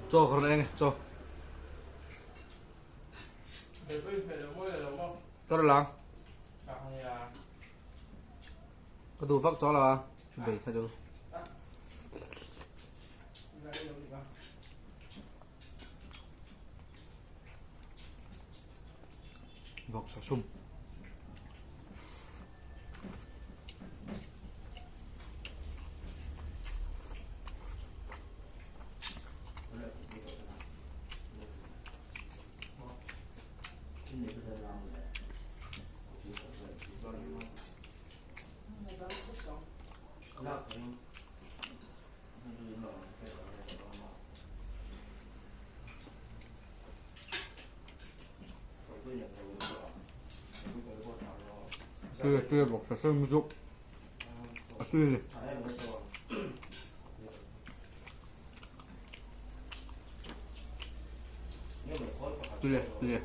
Chaw ka rawn eng e, chaw. Ka rawn lang. Ka duh vak chaw lo a, bei kha chu. Vawk sa sum. Tui tui vawk sa sum zuk a tui ni. Tui e tui e.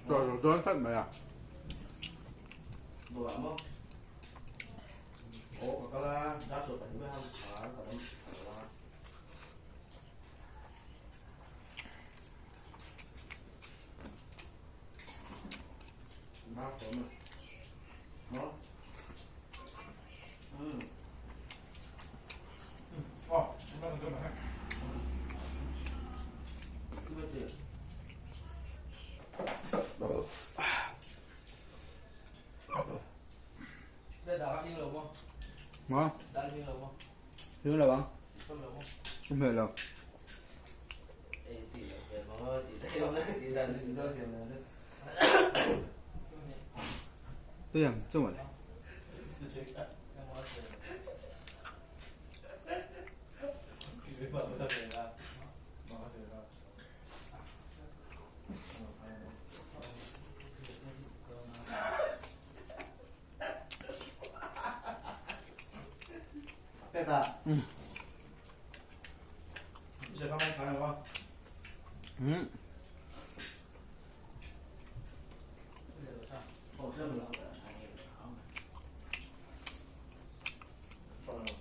Chaw zo dawn tlat mai a. Maw? Hing lo ang. Không hề lo. Tôi yang chung ale.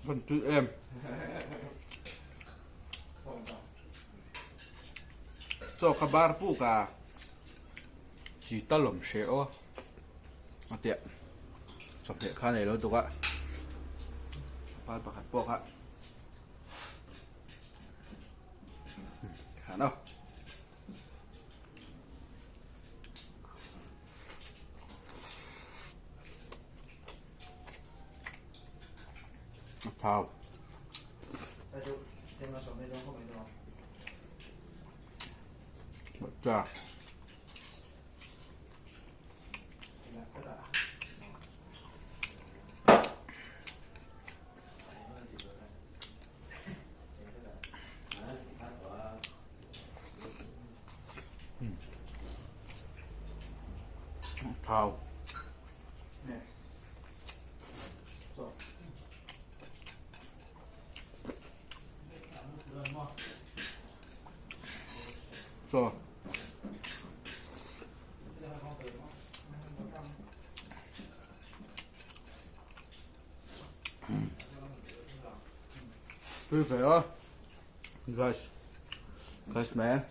Vẫn tụi em. Chaw kha bar puk a chi talawm hreh aw a tiah chawhmeh kha nei lo tuk a pal pakhat pawh kha khan aw. A thau. Cha. Thau. Chaw. Tui ve a. Guys. Guys man.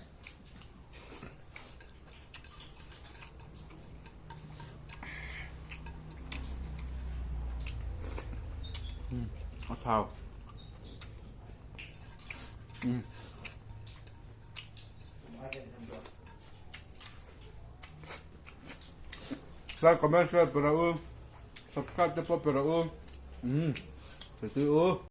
A thau. Like, comment, share pe rawh u. Subscribe te pawh pe rawh u. Umm. Sawi tui u.